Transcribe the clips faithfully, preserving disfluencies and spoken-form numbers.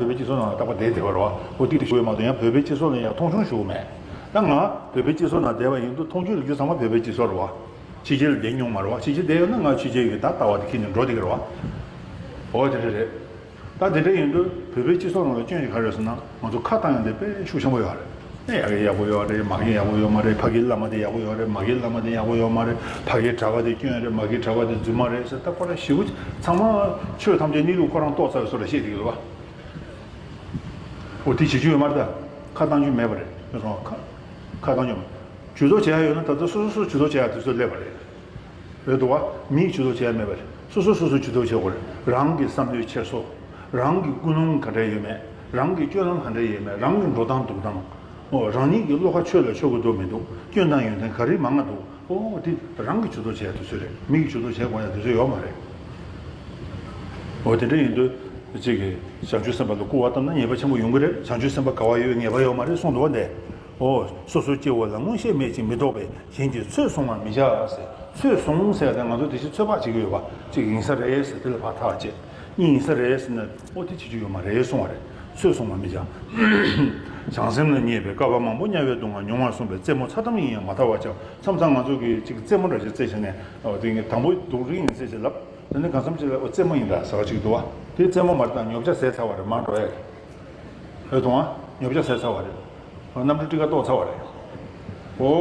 བོད་པའི་སྤྱི་ཚོགས་ནང་ལ་རྟག་པར་བསྡད་བསྡད་པ་རེད་བ། འོ་དེ་དེ་ཞུ་ཡོད་མ་གཏོགས་ཡང་བོད་པའི་སྤྱི་ཚོགས་ལ་ཡང་མཐོང་ཆུང་ཞུ་གི་མེད། ད་ང་བོད་པའི་སྤྱི་ཚོགས་ནང་བསྡད་པ་ཡིན་དུས་མཐོང་ཆུང་ལབ་རྒྱུ་ཚང་མ་བོད་པའི་སྤྱི་ཚོགས་རེད་བ། ཕྱི་རྒྱལ་ལ་བསྡད་མྱོང་མ་རེད་བ། ཕྱི་རྒྱལ་བསྡད་ཡོད་ན་ང་ཕྱི་རྒྱལ་གྱི་ད་ལྟ་བ་དེ་ཁྱེར་ནས་འགྲོ་བསྡད་ཀྱི་རེད་བ། འོ་དེ་འདྲ་རེད། ད་དེ་འདྲ་ཡིན་དུས་བོད་པའི་སྤྱི་ཚོགས་ནང་ལ་སྐྱོན་ཞིག་ག་རེ་ཡོད་ཟེར་ན། ང་ཚོ་ཁ་བཏང་ཡག་དེ་དཔེ་ཤུགས་ཆེན་པོ་ཡོད་རེད། ཨེ་ཡག་གི་ཡག་པོ་ཡོད་རེད། མ་གི་ཡག་པོ་ཡོད་མ་རེད། ཕ་གིའི་བླ་མ་དེ་ཡག་པོ་ཡོད་རེད། མ་གིའི་བླ་མ་དེ་ཡག་པོ་ཡོད་མ་རེད། ཕ་གིའི་གྲྭ་པ་དེ་སྐྱོན་རེད། མ་གིའི་གྲྭ་པ་དེ་རྫུན་མ་རེད་ཟེར། ད་ཁོ་རང་ཞེ་པོ་ཚང་མ་ཆོས་ཐམས་ཅད་གནས་ལུགས་ཁོ་རང་རྟོགས་ཚར་བའི་བཟོ་འདྲ་བཤད་བསྡད་ཀྱི་རེད་བ། འོ་དེ་བྱེད་རྒྱུ་ཡོད་མ་རེད། ད་ཁ་བཏང་རྒྱུ་མེད་པ་རེད། ཁ་ཁ་བཏང་རྒྱུ་མེད། ཇུས་གཏོགས་བྱེད་ཡག་ཡོད་ན་ད་ལྟ་སོ་སོ་སོ་ཇུས་གཏོགས་བྱེད་ཡག་དུས་ཚོད་སླེབས་པ་རེད། རེད་འདུག་བ། མིས་ཇུས་གཏོགས་བྱེད་ཡག་མེད་པ་རེད། སོ་སོ་སོ་སོ་ཇུས་གཏོགས་བྱེད་དགོས་རེད། རང་གི་བསམ་བློའི་འཁྱེར་སོ། རང་གི་ཀུན་སློང་ག་འདྲ་ཡོད་མེད། རང་གི་སྤྱོད་ལམ་ག་འདྲ་ཡོད་མེད། རང་གི་འགྲོ་སྟངས་འདུག་སྟངས། འོ་རང་ཉིད་ཀྱི་བློ་ཁ་ཆོས་ལ་ཆོས་ཀྱི་འདུག་མི་འདུག་སྐྱོན་དང་ཡོན་ཏན་ག་རེ་མང་ང་འདུག་འོ་དེ་རང་གིས་ཇུས་གཏོགས་བྱེད་ཡག་དུས་ཚོད་རེད། མི་གིས་ཇུས་གཏོགས་བྱེད་དགོས་ཡག་དུས་ཚོད་ཡོད་མ་རེད། འོ་དེ་འདྲ་ཡིན་དུས་གཅིག་གིས་བྱང་ཆུབ་སེམས་དཔའ་ལ་སྐུར་བ་བཏབ་ན་ཉེས་པ་ཆེན་པོ་ཡོང་གི་རེད། བྱང་ཆུབ་སེམས་དཔའ་དགའ་བ་ཡོད་ངེས་པ་ཡོད་མ་རེད་གསུངས་འདུག་བ། འདི་འོ་སོ་སོའི་སྐྱེ་བོ་ལ་མངོན་ཤེས་མེད་ཅིང་མི་རྟོག་པས། གཞན་གྱིས་ཚོད་བཟུང་བར་མི་བྱ་ཟེར། ཚོད་བཟུང་ཟེར་ཡག་དེ་ང་ཚོ་དེ་བཞིན་ཚོད་དཔག་བྱེད་ཀྱི་ཡོད་པ། གཅིག་ཡིན་ས་རེད་ཟེར། དེ་ལ་ཕར་ཐག་བཅད། གཉིས་ཡིན་ས་རེད་ཟེར་ན་འོ་དེ་བྱེད་རྒྱུ་ཡོད་མ་རེད་གསུང་བ་རེད། ཚོད་བཟུང་བར་མི་བྱ། བྱང་སེམས་ལ་བརྙས་པས་བསྐལ་པ་མང་པོ་དམྱལ་བའི་སྡུག་བསྔལ་མྱོང་བར་གསུངས་པས། རྩེད་མོ་མཚར་གཏམ་ཡིན་ཡང་མ་ཐར་བར་བྱ། མཚམས་མཚམས་ང་ཚོ་གིས་གཅིག་རྩེད་མོ་འདྲ་ཞིག་རྩེས་བྱས་ནས། འོ་དེ་ངས་དང་པོ་སྡུག་རིགས་ཡིན་ཟེར་བྱས་ལབ། དེ་ནས་གང་འཚམ་ཅིག་ལ་འོ་རྩེད་མོ་ཡིན་ད་ཟེར་བ་ཅིག་འདུག་བ། དེ་རྩེད་མོ་མ་རེད་ད། ཉོ་ཆ་ཟས་ཚར་བ་རེད། མར་འགྲོ་ཡག་རེད། འོ་དང་བ། ཉོ་ཆ་ཟས་ཚར་བ་རེད། གནམ་གྲུ་ཊི་ཀཊ་གཏོང་ཚར་བ་རེད། འོ།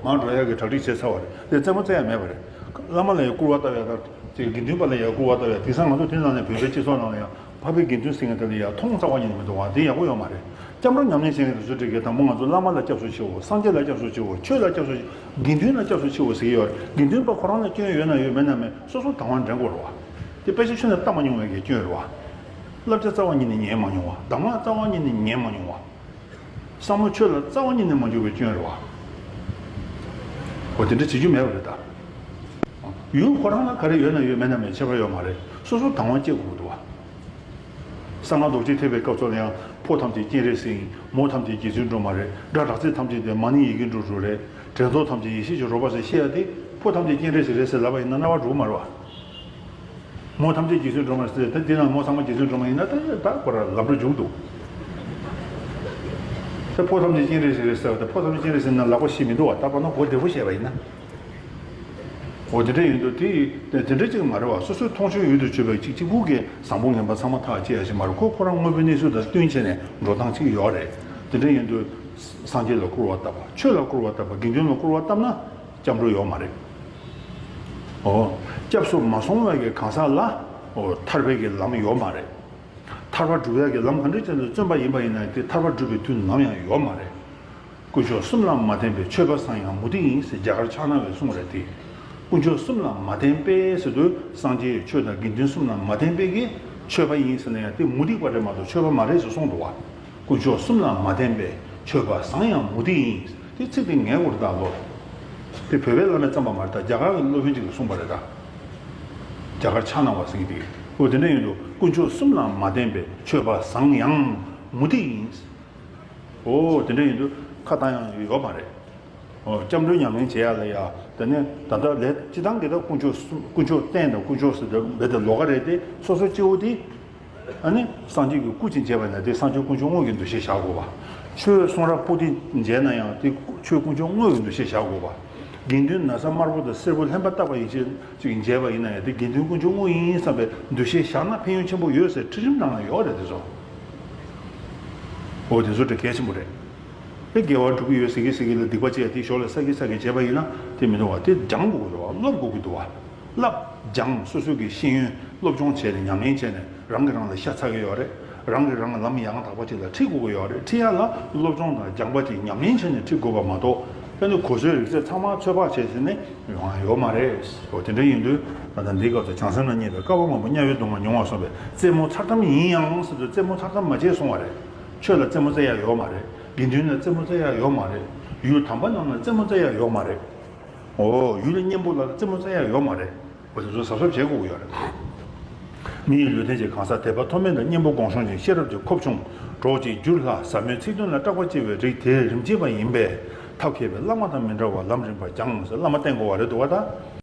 མར་འགྲོ་ཡག་གི་གྲ་སྒྲིག་བྱས་ཚར་བ་རེད། དེ་རྩེད་མོ་རྩེ་ཡག་མེད་པ་རེད། བླ་མ་ལ་ཡང་སྐུར་བ་བཏབ་ཡག་དང་། དེ་དགེ་འདུན་པ་ལ་ཡང་སྐུར་བ་བཏབ་ཡག་དེང་སང་ང་ཚོ་དེ་ནང་ནས་བོད་པའི་སྤྱི་ཚོགས་ནང་ལ་ཡང་འཕགས་པའི་དགེ་འདུན་ཟེར་མཁན་དེ་ལ་ཡང་མཐོང་རྩ་བ་ཉིད་ནས་མི་འདུག་བ། དེ་ཡག་པོ་ཡོད་མ་རེད། སྐྱབས་འགྲོ་ཉམས་ལེན་བྱེད་མཁན་དེ་ཚོ་འགྲིག་གི། དང་པོ་ང་ཚོ་བླ་མ་ལ་སྐྱབས་སུ་མཆིའོ། སངས་རྒྱས་ལ་སྐྱབས་སུ་མཆིའོ། ཆོས་ལ་སྐྱབས་སུ་མཆིའོ། དགེ་འདུན་ལ་སྐྱབས་སུ་མཆིའོ་ཟེར་གྱི་ཡོད་རེད། དགེ་འདུན་པ་ཁོ་རང་ལ་སྐྱོན་ཡོད་ན་ཡོད། མེད་ན་མེད། སོ་སོ་དང་བ་འདྲེན་དགོས་རེད་བ། དེ་དཔེ་ཆ་ཁྱོན་ནས་བལྟ་མ་མྱོང་བའི་གི་སྐྱོན་རེད་བ། བསླབ་བྱ་རྩ་བ་ཉིད་ནས་ཉན་མ་མྱོང་བ། གདམས་ངག་རྩ་བ་ཉིད་ནས་ཉན་མ་མྱོང་བ། བསམ་བློ་ཆོས་ལ་རྩ་བ་ཉིད་ནས་མ་འཇུག་པའི་སྐྱོན་རེད་བ། འོ་དེ་འདྲ་བྱེད་རྒྱུ་མེད་པ་རེད་ད། ཡུལ་ཁོ་རང་ལ་ག་རེ་ཡོད་ན་ཡོད། མེད་ན་མེད། ཁྱད་པར་ཡོད་མ་རེད། སོ་སོ་དང་བ་སྐྱེ་དགོས་ཀྱི་འདུག་བ། གསང་སྔགས་རྡོ་རྗེ་ཐེག་པའི་སྐབས་སུ་ལ་ཡང་ཕོ་ཐམས་ཅད་སྤྱན་རས་གཟིགས་ཡིན། མོ་ཐམས་ཅད་རྗེ་བཙུན་སྒྲོལ་མ་རེད། སྒྲ་གྲགས་ཚད་ཐམས་ཅད་དེ་མ་ཎི་ཡི་གེ་འབྲུ་དྲུག་རེད། དྲན་རྟོག་ཐམས་ཅད་ཡེ་ཤེས་ཀྱི་རོལ་པ་ཟེར་བཤད་ཡ་དེ། ཕོ་ཐམས་ཅད་སྤྱན་རས་གཟིགས་རེད་ཟེར་ལབ་པ་ཡིན་ན་རྣ་བ་འགྲོ་གི་མ་རེད་བ། མོ་ཐམས་ཅད་རྗེ་བཙུན་སྒྲོལ་མ་ཟེར་ད་དེ་ན་མོ་ཚང་མ་རྗེ་བཙུན་སྒྲོལ་མ་ཡིན་ན་ད་ད་ཁོ་རང་ལབ་འགྲོ་རྒྱུ་འདུག་ད་ཕོ་ཐམས་ཅད་སྤྱན་རས་གཟིགས་རེད་ཟེར་བ་ད་ཕོ་ཐམས་ཅད་སྤྱན་རས་གཟིགས་ན་ལག་པ་ཤེས་མི་འདུག་བ། ད་པ་ན་གོ་བདེ་པོ་བཤད་པ་ཡིན་ན། འོ་དེ་འདྲ་ཡིན་དུས་དེ་དེ་འདྲ་གཅིག་མ་རེད་བ། སོ་སོའི་མཐོང་ཆོས་ཡུལ་དུ་ཆུད་པའི་གཅིག་གཅིག་པུ་གིས་བཟང་པོ་ངན་པ་ཚང་མ་ཐག་བཅད་ཡ་ཞིག་མ་རེད། ཁོ་ཁོ་རང་དངོས་པོའི་གནས་ཚུལ་དང་བསྟུན་བྱས་ནས་འགྲོ་སྟངས་གཅིག་ཡོད་རེད། དེ་འདྲ་ཡིན་དུས་སངས་རྒྱས་ལ་སྐུར་བ་བཏབ་པ། ཆོས་ལ་སྐུར་བ་བཏབ་པ། དགེ་འདུན་ལ་སྐུར་བ་བཏབ་ན་སྐྱབས་འགྲོ་ཡོད་མ་རེད། འོ། སྐྱབས་སུ་མ་སོང་བའི་གི་གང་ཟག་ལ། འོ། ཐར་པའི་གི་ལམ་ཡོད་མ་རེད། ཐར་པ་སྒྲུབ་ཡག་གི་ལམ་ག་འདྲ་ཅིག་ལ་བརྩོན་པ་ཡིན་པ་ཡིན་ན་དེ་ཐར་པ་སྒྲུབ་པའི་དུས་ནམ་ཡང་ཡོད་མ་རེད། དཀོན་མཆོག་གསུམ་ལ་མ་བརྟེན་པའི་ཆོས་པ་བཟང་ཡང་མུ་སྟེགས་ཡིན་ཟེར་རྒྱ་གར་ཕྱག་ན་བས་གསུངས་རེད་དེ། དཀོན་མཆོག་གསུམ་ལ་མ་བརྟེན་པས་ཟེར་དུས་སངས་རྒྱས་ཆོས་དང་དགེ་འདུན་གསུམ་ལ་མ་བརྟེན་པའི་གི་ཆོས་པ་ཡིན་ཟེར་ན་ཡང་དེ་མུ་སྟེགས་པ་རེད་མ་གཏོགས་ཆོས་པ་མ་རེད་ཟེར་གསུངས་འདུག་བ། དཀོན་མཆོག་གསུམ་ལ་མ་བརྟེན་པའི་ཆོས་པ་བཟང་ཡང་མུ་སྟེགས་ཡིན། དེ་ཚིག་དེ་ངས་གོ་རེ་ད་ལོ། དེ་བོད་པའི་བླ་མས་བརྩམས་པ་མ་རེད་ད། རྒྱ་གར་གྱི་སློབ་དཔོན་ཅིག་གིས་གསུངས་པ་རེད་ད། རྒྱ་གར་ཕྱག་ན་བ་ཟེར་གྱི་དེ། འོ་དེ་འདྲ་ཡིན་དུས་དཀོན་མཆོག་གསུམ་ལ་མ་བརྟེན་པའི་ཆོས་པ་བཟང་ཡང་མུ་སྟེགས་ཡིན། འོ་དེ་འདྲ་ཡིན་དུས་ཁ་བཏང་ཡག་ཡོད་མ་རེད། འོ་སྐྱབས་འགྲོའི་ཉམས་ལེན་བྱེད་ཡག་ལ་ཡ། དེ་ནས་ད་ལྟ་ལས་སྤྱི་བཏང་གི་ད་དཀོན་མཆོག་གསུམ། དཀོན་མཆོག་རྟེན་དང་དཀོན་མཆོག་ཟེར་དུས་རྦད་དེ་ལོགས་ཀ་རེད་དེ། སོ་སོ་སྐྱེ་བོ་དེ། ཨ་ནི་སངས་རྒྱས་ཀྱི་སྐུ་ཅིག་མཇལ་བ་ཡིན་ན་དེ་སངས་རྒྱས་དཀོན་མཆོག་དངོས་ཀྱི་འདུ་ཤེས་བཞག་དགོས་པ། ཆོས་གསུང་རབ་པོ་ཏི་མཇལ་ན་ཡང་དེ་ཆོས་དཀོན་མཆོག་དངོས་ཀྱི་འདུ་ཤེས་བཞག་དགོས་པ། དགེ་འདུན་ན་བཟའ་དམར་པོ་དང་སེར་པོ་ལྷན་པ་བཏགས་པ་ཡིན་ཕྱིར་ཅིག་མཇལ་བ་ཡིན་ན་ཡང་དེ་དགེ་འདུན་དཀོན་མཆོག་དངོས་ཡིན་བསམ་པའི་འདུ་ཤེས་བཞག་ན་ཕན་ཡོན་ཆེན་པོ་ཡོད་ཟེར་ཁྲིད་རིམ་ནང་ལ་ཡོད་རེད་དེ་ཚོ། འོ་དེ་ཚོ་དེ་གལ་ཆེན་པོ་རེད། དེ་དགེ་བ་སྒྲུབ་ཀྱི་ཡོད་ཟེར་གི་ཟེར་གི་ལ་སྡིག་པ་བྱས་དེ་ཞོར་ལ་བསགས་གི་བསགས་གི་བྱས་པ་ཡིན་ན་དེ་མི་འདུག་བ། དེ་སྦྱང་དགོས་ཀྱི་འདུག་བ། སློབ་དགོས་ཀྱི་འདུག་བ། བསླབ་སྦྱང་སོ་སོ་གི་ཤེས་ཡོན་སློབ་སྦྱོང་བྱས་ནས་ཉམས་ལེན་བྱས་ནས་རང་གིས་རང་ལ་ཤ་ཚ་གི་ཡོད་རེད། རང་གིས་རང་ལ་ལམ་ཡང་དག་པ་ཅིག་ལ་ཁྲིད་དགོས་ཀྱི་ཡོད་རེད། ཁྲིད་ཡ་ལ་སློབ་སྦྱོང་དང་སྦྱངས་པ་ཅིག་ཉམས་ལེན་བྱས་ནས་ཁྲིད་དགོས་པ་མ་གཏོགས་ད་ནི་གོ་སོའི་རིག་རྩལ་ཚང་མ་ཚོད་དཔག་བྱས་ཟིན་ནས་ཡོང་ཡ་ཡོད་མ་རེད། འོ་དེ་འདྲ་ཡིན་དུས་ད་ལྟ་འདིའི་སྐབས་སུ་བྱང་སེམས་ལ་བརྙས་པའི་བསྐལ་པ་མང་པོ་དམྱལ་བའི་སྡུག་བསྔལ་མྱོང་བར་གསུངས་པས། རྩེད་མོ་མཚར་གཏམ་ཡིན་ཡང་ཟེར་དུས་རྩེད་མོ་མཚར་གཏམ་མ་བྱེད་གསུང་བ་རེད། ཆོས་ལ་རྩེད་མོ་རྩེ་ཡ་ཡོད་མ་རེད། དགེ་འདུན་ལ་རྩེད་མོ་རྩེ་ཡ་ཡོད་མ་རེད། ཡུལ་དམ་པ་རྣམས་ལ་རྩེད་མོ་རྩེ་ཡ་ཡོད་མ་རེད། འོ་ཡུལ་གཉན་པོ་ལ་རྩེད་མོ་རྩེ་ཡ་ཡོད་མ་རེད། འོ་དེ་ཚོ་གཟབ་གཟབ་བྱེད་དགོས་ཀྱི་ཡོད་རེད། མི་ཡི་ལུས་རྟེན་གྱི་གང་ཟག་དད་པ་མཐོ་དམན་དང་གཉེན་པོ་སྒོམ་བྱུང་ཅིང་ཤེས་རབ་ཀྱི་ཁོབ་ཆུང་གྲོགས་ཀྱི་རྒྱུ་ལྷ་ཟབ་མོའི་ཚིག་དོན་ལ་སྐྲག་པ་སྐྱེ་བའི་རིགས་དེ་རིམ་གྱིས་པ་ཡིན་པས་ཐབས་མཁས་པའི་བླ་མ་དང་མི་འབྲལ་བར་ལམ་རིམ་པར་སྦྱངས་ཟེར་བླ་མ་བསྟེན་དགོས་པ་རེད་འདུག་བ་ད།